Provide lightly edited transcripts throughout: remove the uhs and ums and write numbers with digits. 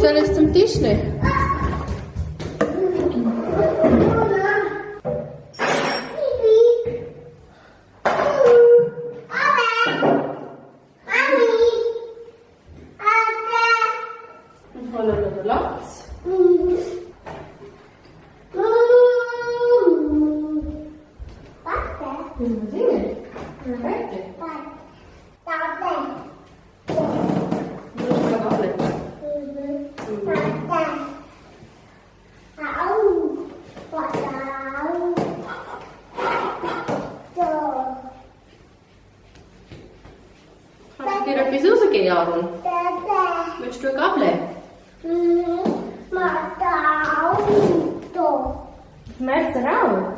soll ich es zum Tisch nehmen? Dir etwas rausgeben, Aaron? Willst du eine Gabel? Das Messer auch?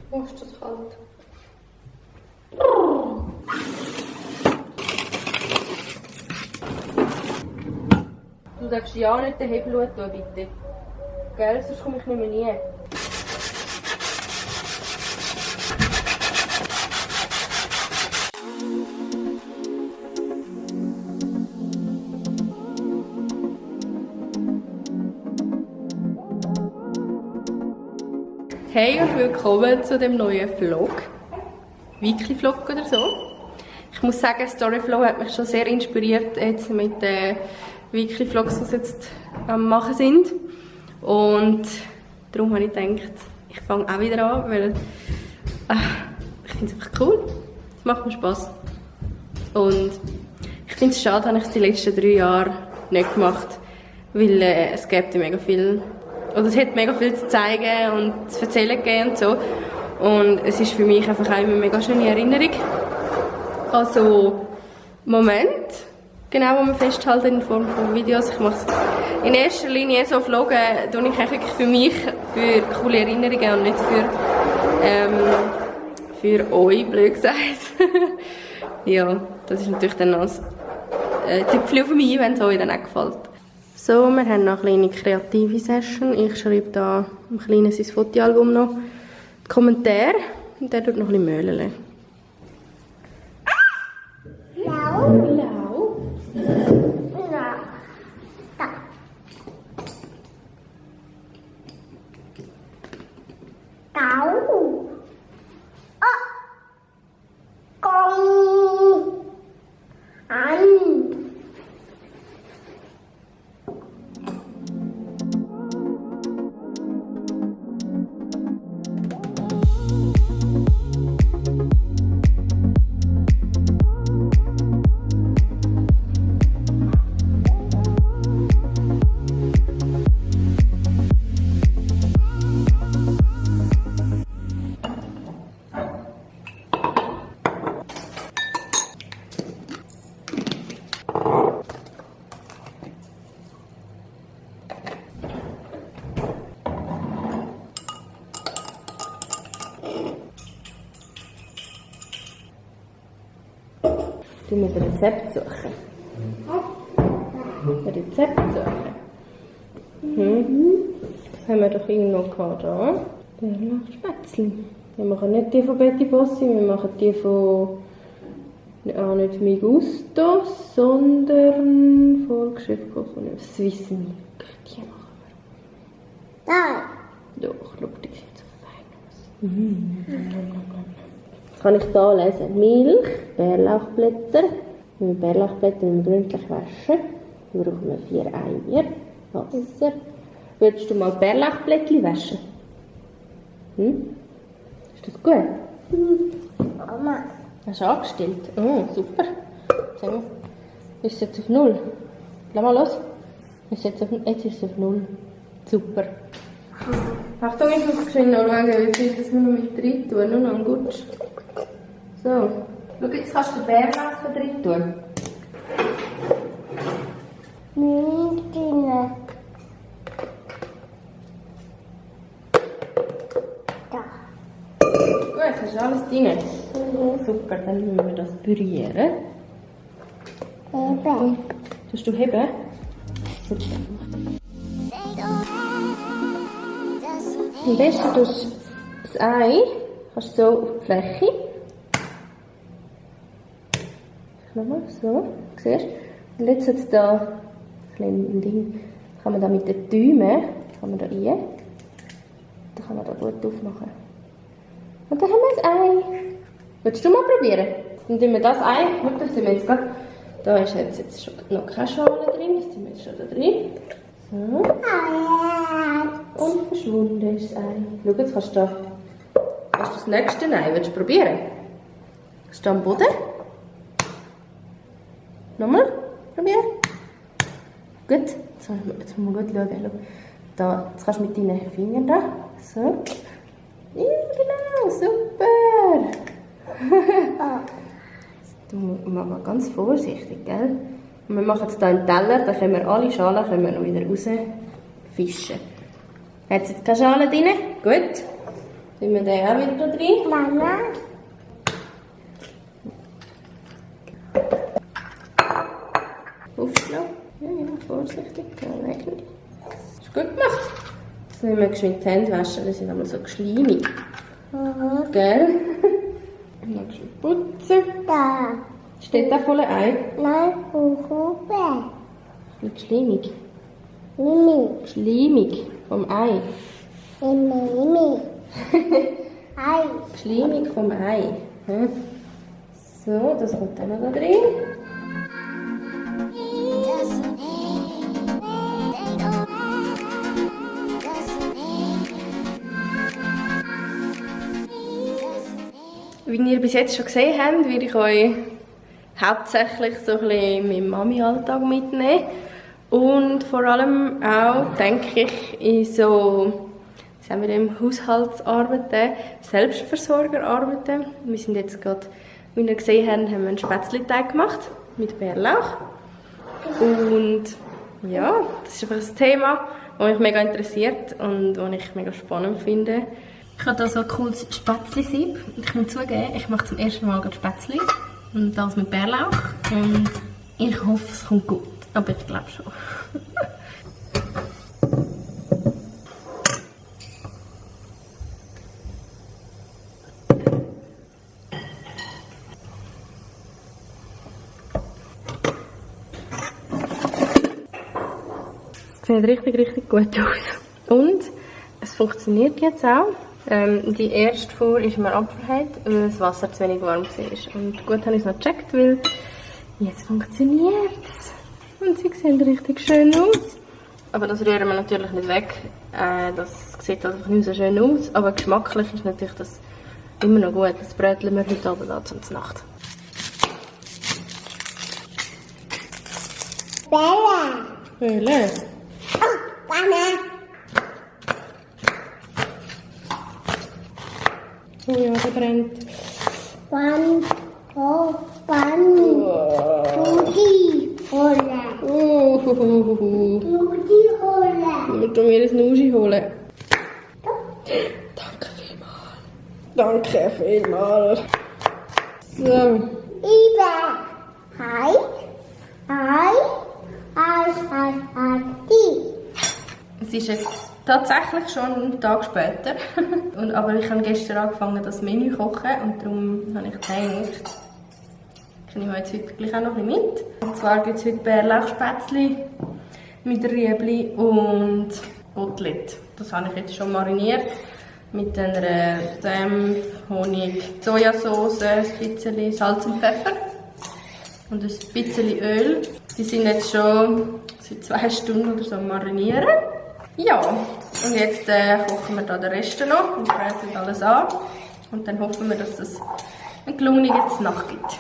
Oh, ist das kalt. Du darfst ja nicht den Hebel tun, bitte. Gell, sonst komme ich nicht mehr rein. Hey und willkommen zu dem neuen Vlog. Weekly-Vlog oder so. Ich muss sagen, Storyflow hat mich schon sehr inspiriert jetzt mit den Weekly-Vlogs, die sie jetzt am machen sind. Und darum habe ich gedacht, ich fange auch wieder an, weil ich finde es einfach cool. Es macht mir Spass. Und ich finde es schade, dass ich es die letzten 3 Jahre nicht gemacht habe, weil es gibt mega viel. Oder es hat mega viel zu zeigen und zu erzählen gegeben und so. Und es ist für mich einfach auch eine mega schöne Erinnerung. Also Moment, genau, wo man festhalten in Form von Videos. Ich mache es in erster Linie so Vloggen, tue ich eigentlich für mich, für coole Erinnerungen und nicht für euch, blöd gesagt. Ja, das ist natürlich dann als Tipp für mich, wenn es euch dann auch gefällt. So, wir haben noch eine kleine kreative Session. Ich schreibe da im Kleinen sein Fotoalbum noch die Kommentare und der tut noch ein bisschen Möhlen. Blau. Du musst ein Rezept suchen. Ein Rezept suchen. Das haben wir doch irgendwo gehabt da. Bärlauchspätzli. Wir machen nicht die von Betty Bossi, wir machen die von nicht Migusto, sondern Vollgeschäft von Swiss Milk. Die machen wir. Da! Doch, schau, die sieht so fein aus. Das kann ich hier lesen. Milch, Bärlauchblätter. Wenn wir Bärlauchblätter gründlich waschen, dann brauchen wir 4 Eier, Wasser. Willst du mal Bärlauchblättchen waschen? Ist das gut? Mama. Hast du angestellt? Oh, super. Sag mal. Ist es jetzt auf 0? Lass mal los. Jetzt ist es auf 0. Super. Achtung, ich muss geschwind anschauen, wie viel das wir noch mit drin tun. Nur noch ein Gutsch. So. Schau, jetzt kannst du den Bärlauch drin tun. Milch drin. Da. Gut, hast du alles drin? Super, dann müssen wir das pürieren. Eben. Tust du heben? Super. Am besten tust du das Ei kannst du so auf die Fläche. Nochmal so, siehst du? Und jetzt hat es da ein kleines Ding. Kann man da mit den Daumen kann man da rein. Dann kann man da gut aufmachen. Und dann haben wir das Ei. Willst du mal probieren? Dann tun wir das Ei, das tun wir jetzt gerade. Da ist jetzt schon noch keine Schale drin, das tun wir jetzt schon da drin. So. Und verschwunden ist das Ei. Schau, jetzt kannst du da. Hast du das nächste Ei? Willst du probieren? Ist da am Boden? Nochmal probieren. Gut. Jetzt müssen wir gut schauen. Da, jetzt kannst du mit deinen Fingern da. So. Ja, genau, super. Du machst ganz vorsichtig, gell? Und wir machen jetzt hier einen Teller, dann können wir alle Schalen noch wieder rausfischen. Hat es jetzt keine Schale drin? Gut. Tun wir den auch wieder da drin. Mama. Aufschlagen. Ja, vorsichtig. Ja, weg nicht. Ist gut gemacht. Jetzt nehmen wir geschwind die Hände waschen, die sind immer so geschleimig. Gell? Noch geschwind putzen. Da. Steht da voll Ei? Nein, oben. Ein bisschen geschleimig. Mimi. Schleimig vom Ei. Mimi. Ei. Schleimig vom Ei. Hm? So, das kommt dann noch da drin. Wie ihr bis jetzt schon gesehen habt, werde ich euch hauptsächlich so ein bisschen meinen Mami-Alltag mitnehmen. Und vor allem auch, denke ich, in so, sagen wir im Haushaltsarbeiten, Selbstversorgerarbeiten. Wir sind jetzt gerade, wie ihr gesehen habt, haben wir einen Spätzleteig gemacht mit Bärlauch. Und ja, das ist einfach ein Thema, das mich mega interessiert und das ich mega spannend finde. Ich habe hier so ein cooles Spätzli-Sieb. Ich muss zugeben, ich mache zum ersten Mal Spätzli. Und das mit Bärlauch. Und ich hoffe, es kommt gut. Aber ich glaube schon. Es sieht richtig, richtig gut aus. Und es funktioniert jetzt auch. Die erste Fuhr ist mir abgefallen, weil das Wasser zu wenig warm war. Und gut habe ich es noch gecheckt, weil jetzt funktioniert es. Und sie sehen richtig schön aus. Aber das rühren wir natürlich nicht weg. Das sieht einfach nicht so schön aus. Aber geschmacklich ist natürlich das immer noch gut. Das bröteln wir heute Abend an zur Nacht. Bella. Höhle. Oh, Mama. Oh ja, der brennt. Pan. Oh, Pan. Nugi. Hola. Nugi hola. Wir tun mir ein Nugi holen. Danke vielmals. Danke vielmals. So. Ibe. Hi. Hi. Hi. Hi. Hi. Es ist jetzt tatsächlich schon einen Tag später. Aber ich habe gestern angefangen, das Menü zu kochen. Und darum habe ich gedacht, ich nehme jetzt heute gleich auch noch ein bisschen mit. Und zwar gibt es heute Bärlauchspätzli mit Rüebli und Kotelett. Das habe ich jetzt schon mariniert. Mit einer Senf, Honig, Sojasauce, ein bisschen Salz und Pfeffer. Und ein bisschen Öl. Die sind jetzt schon seit 2 Stunden oder so marinieren. Ja, und jetzt kochen wir da den Rest noch und braten alles an. Und dann hoffen wir, dass es eine gelungene Nacht gibt.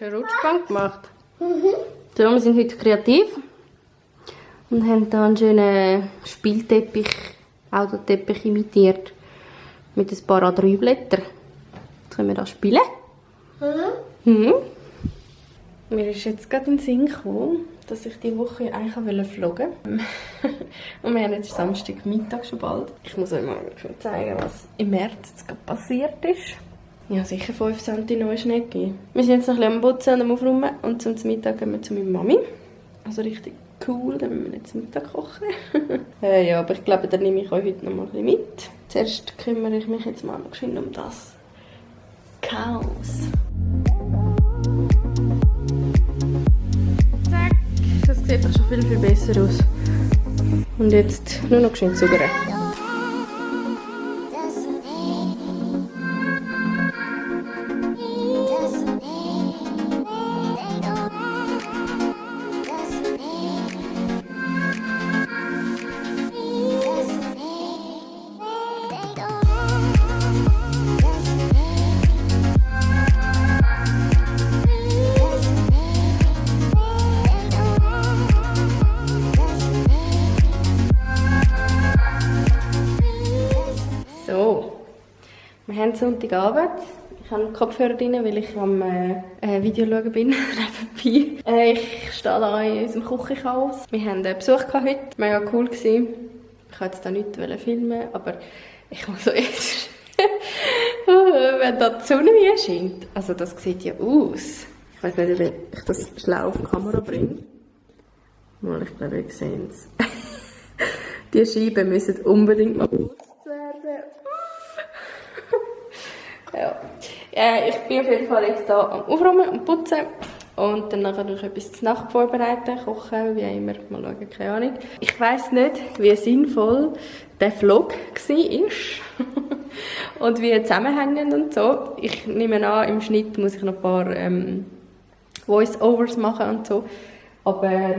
eine Rutschbahn gemacht. So, wir sind heute kreativ und haben hier einen schönen Spielteppich, Autoteppich imitiert mit ein paar A3-Blättern. Jetzt können wir das spielen. Mir ist jetzt gerade in den Sinn gekommen, dass ich diese Woche eigentlich vloggen wollte. Und wir haben jetzt Samstagmittag schon bald. Ich muss euch mal zeigen, was im März jetzt gerade passiert ist. Ja, sicher 5 cm neue Schnee gegeben. Wir sind jetzt noch ein bisschen am Putzen und am Aufräumen und zum Mittag gehen wir zu meiner Mami. Also richtig cool, dann müssen wir jetzt Mittag kochen. Ja, aber ich glaube, dann nehme ich euch heute noch mal ein bisschen mit. Zuerst kümmere ich mich jetzt mal geschwind um das Chaos. Zack, das sieht doch schon viel besser aus. Und jetzt nur noch geschwind saugen. Wir haben Sonntagabend. Ich habe Kopfhörer drin, weil ich am Video schauen bin, nebenbei. Ich stehe da in unserem Küchenchaos. Wir hatten Besuch heute, mega cool gewesen. Ich wollte jetzt da nichts filmen, aber ich muss so jetzt, wenn da die Sonne wie scheint. Also das sieht ja aus. Ich weiß nicht, ob ich das schlau auf die Kamera bringe. Mal, ich glaube, ihr seht es. Die Scheiben müssen unbedingt mal geputzt werden. Ja. Ich bin auf jeden Fall jetzt hier am Aufräumen und Putzen. Und dann nachher noch etwas zur Nacht vorbereiten, kochen, wie immer, mal schauen, keine Ahnung. Ich weiss nicht, wie sinnvoll der Vlog war. Und wie zusammenhängend und so. Ich nehme an, im Schnitt muss ich noch ein paar Voice-Overs machen und so. Aber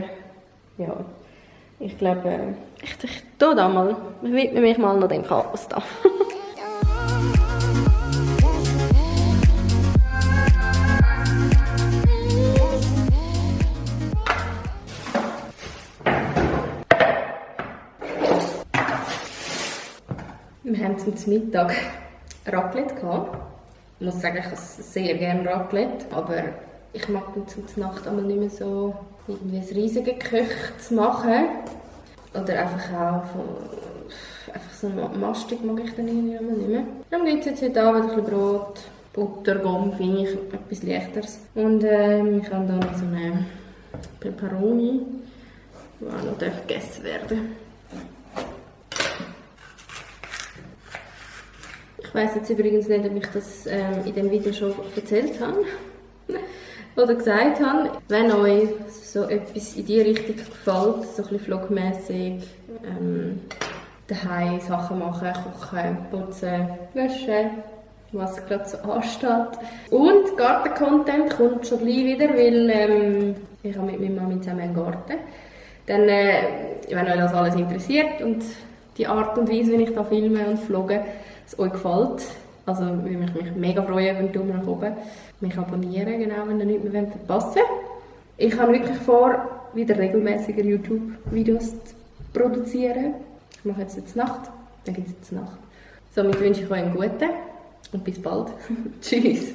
ja, ich glaube, ich tue da mal, ich widme mich mal noch dem Chaos da. Wir haben zum Mittag Raclette gehabt. Ich muss sagen, ich habe sehr gerne Raclette, aber ich mag dann zum Nacht einmal nicht mehr so irgendwie ein riesiges Gericht zu machen. Oder einfach auch einfach so mastig mag ich dann irgendwie nicht mehr. Dann gibt es jetzt heute Abend ein bisschen Brot, Butter, Gomfi, etwas Leichteres. Und ich habe da noch so eine Peperoni, die auch noch gegessen werden. Ich weiss jetzt übrigens nicht, ob ich das in dem Video schon erzählt habe oder gesagt habe. Wenn euch so etwas in die Richtung gefällt, so ein bisschen vlogmässig, daheim Sachen machen, kochen, putzen, waschen, was gerade so ansteht. Und Garten-Content kommt schon gleich wieder, weil ich habe mit meiner Mami zusammen einen Garten. Dann, wenn euch das alles interessiert und die Art und Weise, wie ich da filme und vlogge, es euch gefällt, also würde mich mega freuen, wenn ihr Daumen nach oben mich abonnieren, genau, wenn ihr nichts mehr verpassen wollt. Ich habe wirklich vor, wieder regelmäßiger YouTube-Videos zu produzieren. Ich mache jetzt Nacht, dann gibt es jetzt Nacht. Somit wünsche ich euch einen guten und bis bald. Tschüss.